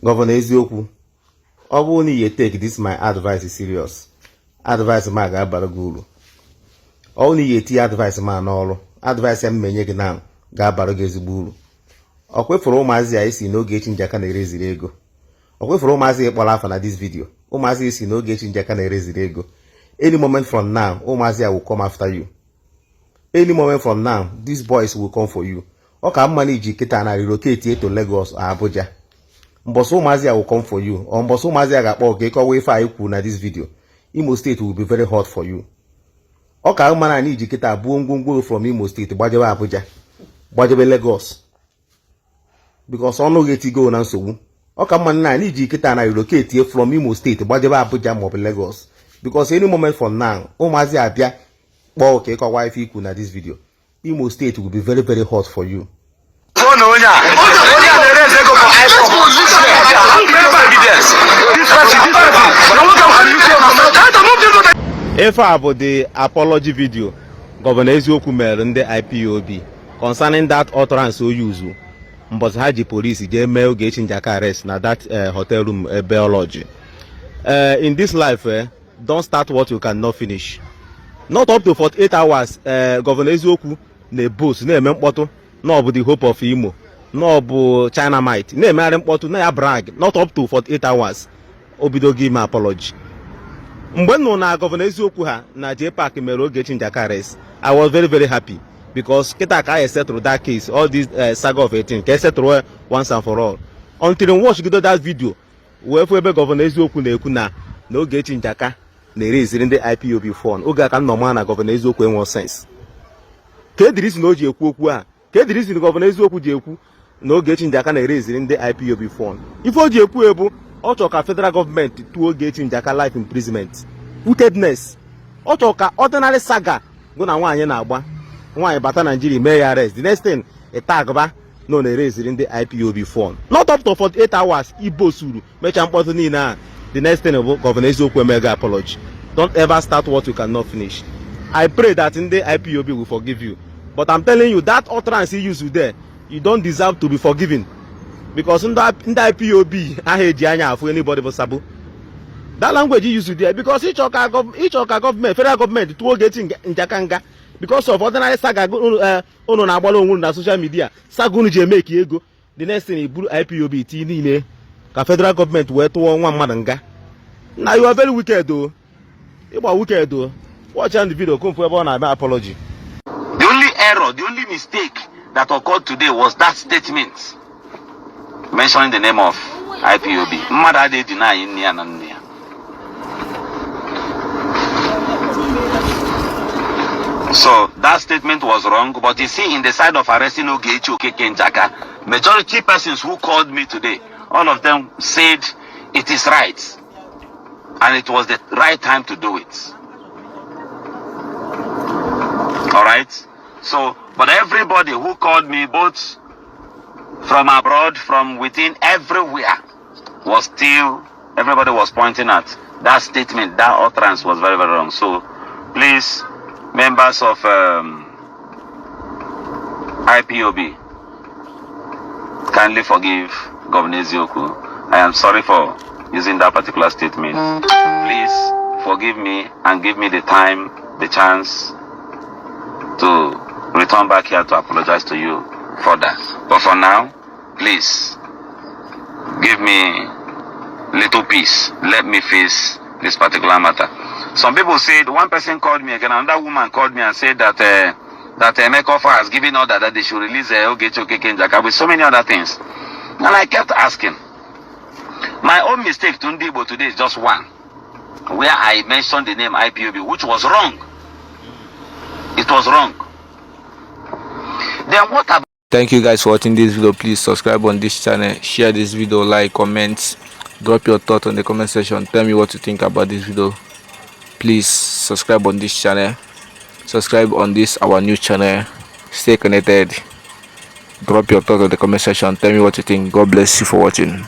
Governor Eziokwu, ọ bụrụ na ị take this my advice serious, advice ma ga-abara gị uru. Ọ bụrụ na ị etinye advice ma n'ọrụ, advice ya m menye gị na ga-abara gị ezigbo uru. Ọ kwefuru ụmụazị a esi n'Ogechi Njaka na-ereziri ego. Ọ kwefuru ụmụazị ịkpọrọ afa na this video. Ụmụazị esi n'Ogechi Njaka na-ereziri ego. Any moment from now, ụmụazị a will come after you. Any moment from now, these boys will come for you. Ọ ka mma na iji kịta na relocate to Lagos or Abuja. Mbọsị ụmụazị a will come for you, or mbọsị ụmụazị a ga-akpọ ka ịkọwa ife anyị kwuru na this video, Imo State will be very hot for you. Ọ ka mma na anyị iji kịta buo ngwongwo from Imo State gbajebe Abuja, gbajebe Lagos, because ọnụ ga-etigo na nsogbu. Ọ ka mma na anyị iji kịta na relocate from Imo State gbajebe Abuja maọbụ Lagos, because any moment from now, ụmụazị abịa kpọọ ka ịkọwa ife ikwu na this video, Imo State will be very, very hot for you. Phone onye a na-ereze ego for iPhone. Evidence. This person, this person. Ife a bụ the apology video Governor Eziokwu mere ndị IPOB concerning that utterance o yuzu mbọsị ha ji police jee mee Ogechi Njaka arrest na that hotel room ebe ọlọji. In this life, don't start what you cannot finish. Not up to 48 hours, Governor Eziokwu na-eboast, na-eme mkpọtụ na ọ bụ the hope of Imo, na ọ bụ Chinamite, na-emegharị mkpọtụ na ya brag. Not up to 48 hours, o bidogo ime apology. Mgbe m nụ na Governor Eziokwu ha na JPAC mere Ogechi Njaka arrest, I was very, very happy, because kịta ka anyị settle that case, all this saga of 18 ka e settle once and for all, until m watch gido that video wee fụ ebe Governor Eziokwu na-ekwu na Ogechi Njaka na-ereziri ndị IPOB fund. Oge a ka m nọ maa na Governor Eziokwu enwe sense. Ka ediri si na o ji ekwu okwu a, ka ediri si na Governor Eziokwu ji ekwu na Ogechi Njaka na-ereziri ndị IPOB fund, ife o ji ekwu ebu ọ chọrọ ka federal gọọmenti tụọ Ogechi Njaka life imprisonment. Wickedness. Ọ chọrọ ka ordinary saga gụ na nwaanyị na-agba nwaanyị bata Naijiria, mee ya arrest, the next thing ịtagba na ọ na-ereziri ndị IPOB fund. Not up to 48 hours, ibo suru mechaa mkpọtụ niile a, the next thing bụ Governor Eziokwu emega apology. Don't ever start what you cannot finish. I pray that ndị IPOB will forgive you, but I'm telling you, that utterance you use there, you don't deserve to be forgiven, because ndị IPOB ahụ eji anya afụ anybody bụ sabo. That language you use there, because ịchọ ka gọọmenti, federal gọọmenti tụọ Ogechi Njaka nga because of ordinary saga unu na-agbara onwe unu na social media, saga unu ji eme ka ego. The next thing, iburu IPOB tii niile ka federal gọọmenti wee tụọ nwa mmadụ nga. Na you are very wicked o. Ịgba wicked o. Watch the video kumfu ebe ọ na-eme apology. The only error, the only mistake that occurred today was that statement mentioning the name of IPOB. Mmadụ adịghị deny nne ya na nne ya. So that statement was wrong, but you see, in the side of arresting Ogechi Okeke Njaka, majority persons who called me today, all of them said it is right. And it was the right time to do it. All right. So, but everybody who called me, both from abroad, from within, everywhere, was still, everybody was pointing at that statement, that utterance was very, very wrong. So, please, members of IPOB, kindly forgive Governor Eziokwu. I am sorry for using that particular statement. Please forgive me and give me the time, the chance to return back here to apologize to you further. But for now, please give me little peace. Let me face this particular matter. Some people said, one person called me again, another woman called me and said that Emeka Offor has given order that they should release Ogechi Okeke Njaka with so many other things. And I kept asking. My own mistake to Ndigbo today is just one, where I mentioned the name IPOB, which was wrong. It was wrong. Then what about Thank you guys for watching this video. Please subscribe on this channel, share this video, like, comment, drop your thought on the comment section. Tell me what you think about this video. Please subscribe on this channel, subscribe on this our new channel. Stay connected. Drop your thought on the comment section. Tell me what you think. God bless you for watching.